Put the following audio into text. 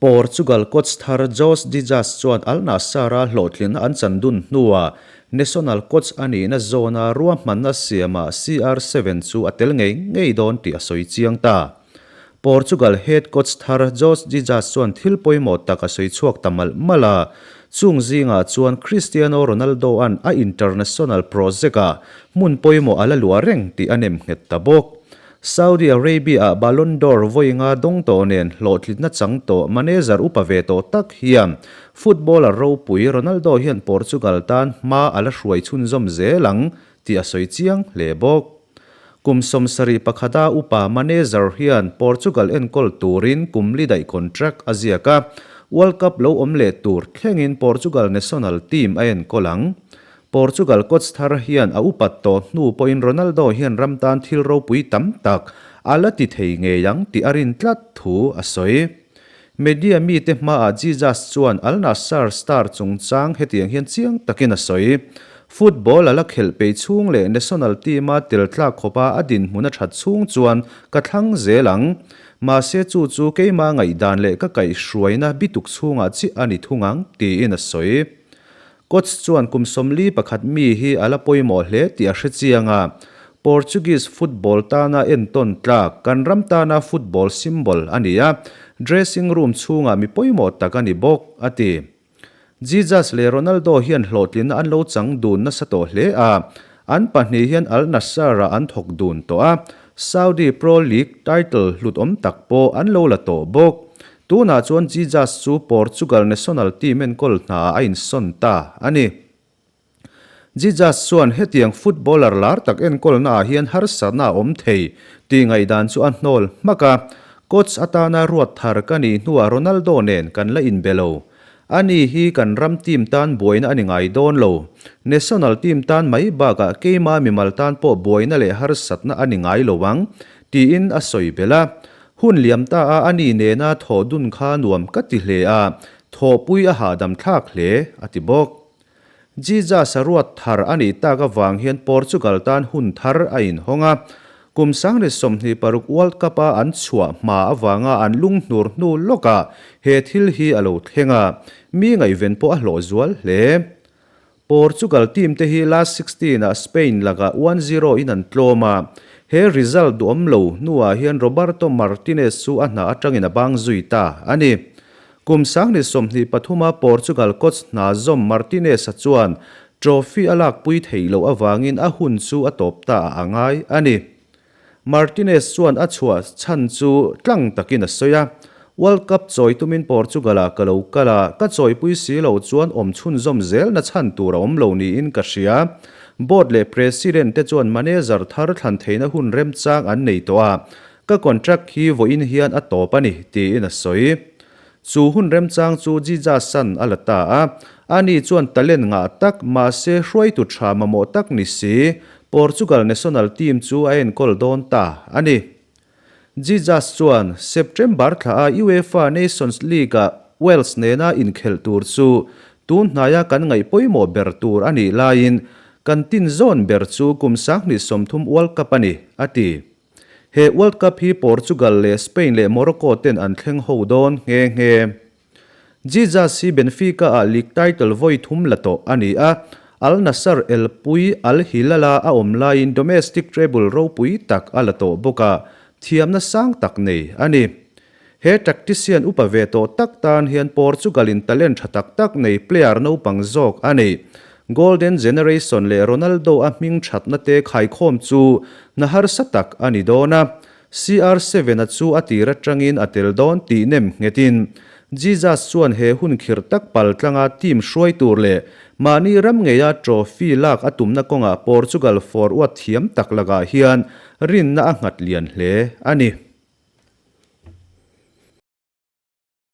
Portugal coach thar Jose Jesus chuan Al Nassr-a hlawhtlinna an chan dun hnuah national coach a nihna zawna ruahmanna siamah CR7 chu a tel ngei ngei dawn tih a sawi chiang ta. Portugal head coach thar Jose Jesus chuan thil pawimawh tak a sawi chhuak ta malh malh a, chung zingah chuan Cristiano Ronaldo-a'n a international project-ah hmun pawimawh a la luah reng tih a nem nghet ta bawk. Saudi Arabia-ah Ballon d'Or vawi nga dawng tawh nen hlawhtlitna chang tawh manager upa ve tawh tak hian footballer ropui Ronaldo hian Portugal tan hma a la hruai chhunzawm zel ang tih a sawi chiang hle bawk. Kum 71 a upa manager hian Portugal enkawl turin kum li daih contract a ziak a, World Cup lo awm leh tur thlengin Portugal national team a enkawl ang. Portugal coach thar hian a upat tawh hnu pawhin Ronaldo hian ram tan thil ropui tam tak a la ti thei ngei ang tih a rin tlat thu a sawi. Media mite hmaah Jesus chuan Al Nassr star chungchang hetiang hian chiang takin a sawi. Football a la khelh peih chhung leh national team-a tel tlak khawpa a dinhmun a that chhung chuan ka thlang zel ang. Mahse chu chu keimah ngaihdan leh ka kaihhruaina bituk chhungah chiah a ni thung ang, tiin a sawi. Coach chuan kum 41 mi hi a la pawimawh hle tih a hre chiang a, Portuguese football tana entawn tlak, kan ram tana football symbol a ni a, dressing room chhungah mi pawimawh tak a ni bawk, a ti. Jesus leh Ronaldo hian hlawhtlinna an lo chang dun nasa tawh hle a, an pahnih hian Al Nassr-ah an thawk dun tawh a, Saudi Pro League title hlut awm tak pawh an lo la tawh bawk. Tunah chuan Jesus chu Portugal national team enkawl hnaah a insawn ta a ni. Jesus chuan hetiang footballer lar tak enkawlnaah hian harsatna a awm thei tih ngaihdan chu a hnawl hmak a, Coach atana ruat thar ka nih hnuah Ronaldo nen kan la inbe lo. Ani hi kan ram team tan buaina a ni ngai dawn lo. National team tan mai bakah keima mimal tan pawh buaina leh harsatna a ni ngai lo ang, tiin a sawi belh a. Hun liam ta a ani nena thawh dun kha nuam ka ti hle a, thawhpui a hahdam thlak hle, a ti bawk. Jesus a ruat thar a nih tak avang hian Portugal tan hun thar a inhawng a, kum 2026 World Cup-a an chhuah hma avanga an lunghnur hnu lawkah he thil hi a lo thleng a, mi ngaihven pawh a hlawh zual hle. Portugal team te hi last 16 ah Spain lakah 1-0 in an tlawm a, he result duhawm lo hnuah hian Roberto Martinez chu a hna atangin a bang zui ta a ni. Kum 2023 a Portugal coach hna zawm Martinez-a chuan trophy a lakpui theih loh avangin a hun chu a tawp ta a angai a ni. Martinez chuan a chhuah chhan chu tlang takin a sawi a, World Cup chawi tumin Portugal-ah ka lo kal a, ka chawipui si lo chuan awm chhunzawm zelna chhan tur a awm lo niin ka hria. Board leh President te chuan manager thar thlan theihna hun remchang an nei tawh a, ka contract hi vawiin hian a tawp a ni, tiin a sawi. Chu hun remchang chu Jesus-a'n a la ta a, ani chuan talent ngah tak, mahse hruaitu tha mamawh tak ni si, Portugal national team chu a enkawl dawn ta a ni. Jesus chuan September thla a UEFA Nations League-ah Wales nena inkhelh tur chu tun hnaia kan ngaih pawimawh ber tur a nih laiin kan tin zawn ber chu kum 2030 World Cup a ni, a ti. He World Cup hi Portugal leh Spain leh Morocco ten an thleng ho dawn nghe nghe. Jesus hi Benfica-ah league title vawi thum la tawh a ni a, Al Nassr elpui Al Hilal-a a awm laiin domestic treble ropui tak a la tawh bawk a, thiamna sang tak nei a ni. He tactician upa ve tawh tak tan hian Portugal-in talent tha tak tak nei player naupang zawk a nei. Golden Generation leh Ronaldo a hming thatna te khaikhawm chu hna harsa tak a ni dawn a, CR7-a chu a tir atangin a tel dawn tih nem nghetin Jesus chuan he hun khirh tak pal tlanga team hruai tur leh mahni ram ngeia trophy lak a tumna kawngah Portugal forward thiam tak lakah hian rinna a nghat lian hle a ni.